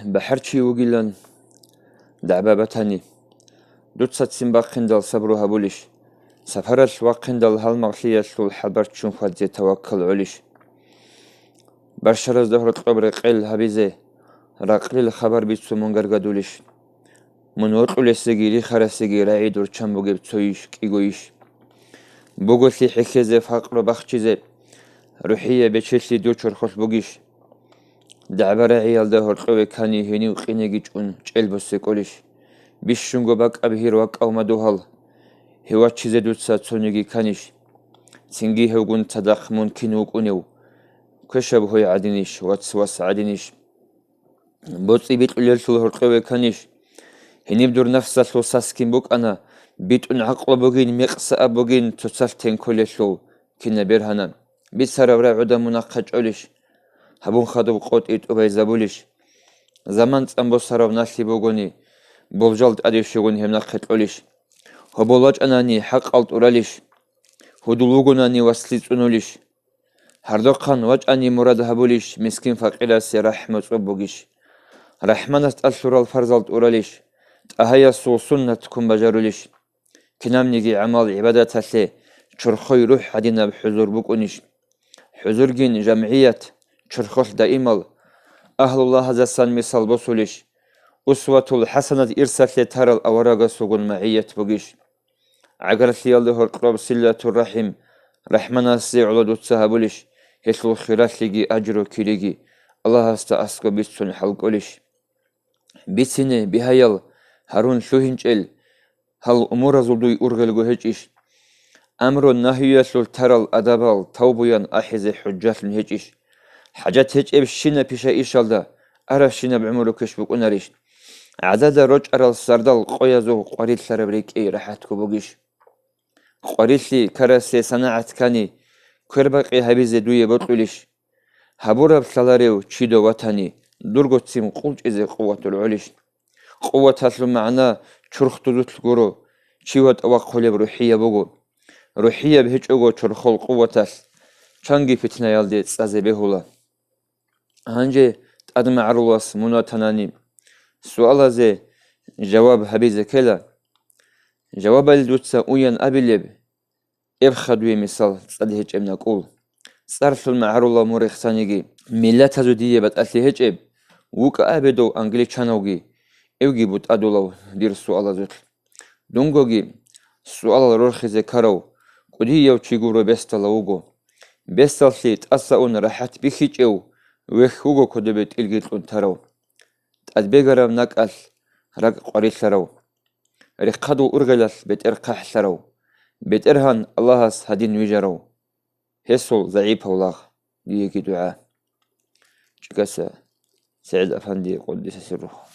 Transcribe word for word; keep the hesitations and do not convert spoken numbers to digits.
БахӀарчи вугилан дагӀба батани, дуца ццин бахъиндал сабру гьабулищ? Сапаралъ вахъиндал гьалмагълъиялъул хӀалбарччун хьвадзе таваккал гӀолищ? Баршаразда гьоркьоб рекъел гьабизе, ракълил хабар бицун мун гаргадулищ? Мун вокьулесеги рихарасеги рагӀи дур чан бугеб цойищ, кӀигойищ? Буголъи хӀехьезе, факъру бахчизе, рухӀие бечелъи дур чорхолъ бугищ? ДагӀба-рагӀиялда гьоркьове ккани гьенив къинеги чӀун чӀел босе кӀолищ? Бищунго бакӀаб гьир вакӀав мадугьал гьев вачизе дуца цониги кканищ? Цинги гьевгун цадахъ мун кин вукӀунев? Квешаб гьой гӀадинищ, вац-вас гӀадинищ? БоцӀи бикьулелъул гьоркьове кканищ? Гьениб дур нафсалъул сас кин букӀана, битӀун гӀакълу бугин, мекъсааб бугин, цоцалъ тенколелъул кинаб бергьана. Бицараб рагӀуда мун ахъа чӀолищ? Гьабун хадуб къотӀи тӀубайзабулищ? Заман цӀан босарав налъи бугони, болжал тӀаде щугун гьеб нахъе кьолищ? Гьобол вачӀанани хӀакъал тӀуралищ? Гьудул вугонани васлъи цӀунулищ? Гьардухъан вачӀани мурад гьабулищ, мискин-факъирасе рахӀму цӀоб бугищ? РахӀманас тӀалъурал фарзал тӀуралищ? ТӀагьаясул суннат ккун бажарулищ? Кинабниги гӀамал-гӀибадаталъе чорхой рухӀ гӀадинаб хӀузур букӀунищ? ХӀузургин жамгӀият, чорхолъ даимал, агьлулагьазасан мисал босулищ? Усватул хӀасанат ирсалъе тарал аварагасулгун магӀият бугищ? ГӀагарлъиялда гьоркьоб силатур рахӀим, рахӀманасе гӀоло дуца гьабулищ, гьелъул хиралъиги ажру кириги Аллагьасда аскӀоб бицун хӀалкӀолищ? Бицине, бигьаял, гьарун лъугьинчӀел, гьал умуразул дуй ургъелго гьечӀищ? Амру-нагьиялъул тарал адабал тавбуян ахӀизе хӀужжалъун гьечӀищ? ХӀажат гьечӀебщинаб пиша-ишалда арабщинаб гӀумру ккеш букӀунарищ? ГӀадада рочӀарал сардал къоязул къварилъараб рекӀей рахӀатго бугищ? Къварилъи ккарасе санагӀат ккани, квербакъи гьабизе дуе бокьулищ? Гьабураб лъаларев чи дов ватани, дурго ццин къулчӀизе къуватул гӀолищ? Къуваталъул магӀна чурхдузулъ гуро, чи ватӀа вахъулеб рухӀияб буго. РухӀияб гьечӀого чорхол къуваталъ, чанги питнаялде цӀазе бегьула. Гьанже тӀадмагӀарулас мун ватанани, суалазе жаваб гьабизе ккела. Жавабали дуца уян абилеб, эб хадуе мисал цӀад гьечӀеб накӀкӀул. ЦӀарлъун магӀарулав мун рехсаниги, миллатазул дие батӀалъи гьечӀеб, вукӀа абедав англичанавги, эвги бутӀадулав дир суалазулъ. Дунгоги суалал рорхизе ккарав, кӀудияв чи гуро бесдалав вуго. Бесдаллъи тӀаса ун рахӀат бихьичӀев вехь вуго кодобе тӀилги кьун тарав. ТӀадбегараб накӀкӀалъ ракӀ къварилъарав. Рехъадул ургъелалъ бетӀер хъахӀлъарав. БетӀергьан Аллагьас гьадин вижарав. Гьесул загӀипав лагъ, диеги дугӀа. ЧӀикаса СагӀид-афанди къуддиса сирруху.